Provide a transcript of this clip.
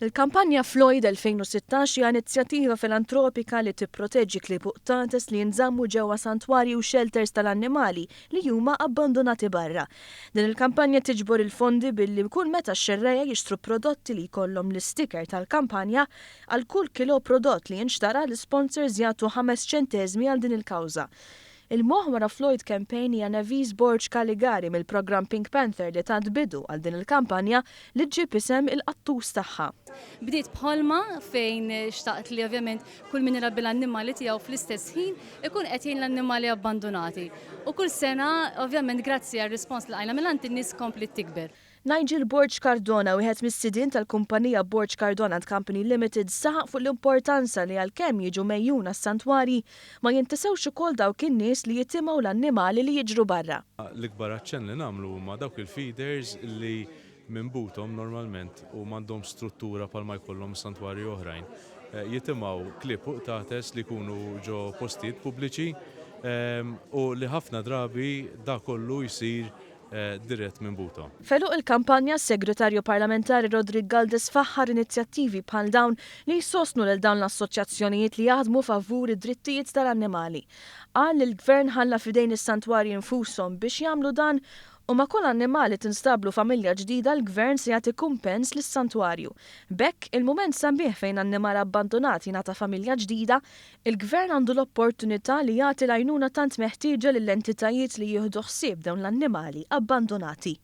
Il-kampanja Floyd 2016 hija inizjattiva filantropika li tipproteġi klieb u qtates li jinżammu ġewwa santwarji u shelters tal-annimali li huma abbandunati barra. Din il-kampanja tiġbor il-fondi billi kull meta x-xerrejja jixtru prodotti li jkollhom l-isticker tal-kampanja, għal kull kilo prodott li jinxtara l-isponsors jagħtu ħames ċenteżmi għal din il-kawża. Il-moħħ wara Floyd Campaign hija Nevis Borg Caligari mill-programm Pink Panther li tat bidu għal din il-kampanja li ġġib isem il-qattus tagħha. Bdiet b'ħolma fejn xtaqt li ovvjament kull min irabbi l-annimali tiegħu fl-istess ħin ikun qed jgħin l-annimali abbandunati. U kull sena ovvjament grazzi għar-rispons li lqajna mingħand in-nies kompliet tikber. Nigel Borg Cardona, wieħed mis-sidien tal-kumpanija Borg Cardona and Company Limited saħaq fuq l-importanza li għalkemm jiġu megħjuna s-santwarji, ma jintesewx ukoll dawk in-nies li jitimgħu l-annimali li jiġru barra. L-ikbar aċċenn li nagħmlu huma dawk il-feeders li minn buthom normalment u m'għandhomx struttura bħalma jkollhom santwarji oħrajn, jitimgħu klieb u qtates li jkunu ġo postijiet pubbliċi u li ħafna drabi da kollu jsir dirett minn buthom. F'għeluq il-kampanja, s-Segretarju Parlamentari Roderick Galdes faħħar inizjattivi bħal dawn li jsostnu lil dawn l-assoċjazzjonijiet li jaħdmu favur id-drittijiet tal-annimali. Qal li l-Gvern ħalla f'idejn is-santwarji nfushom biex jagħmlu dan u ma' kull annimal li tinstablu familja ġdida l-Gvern se jagħti kumpens lis-santwarju. B'hekk, il-mument sabiħ fejn annimal abbandunat jingħata familja ġdida Il-Gvern għandu l-opportunità li jagħti l-għajnuna tant meħtieġa lill-entitajiet li jieħdu ħsieb dawn l-annimali abbandunati.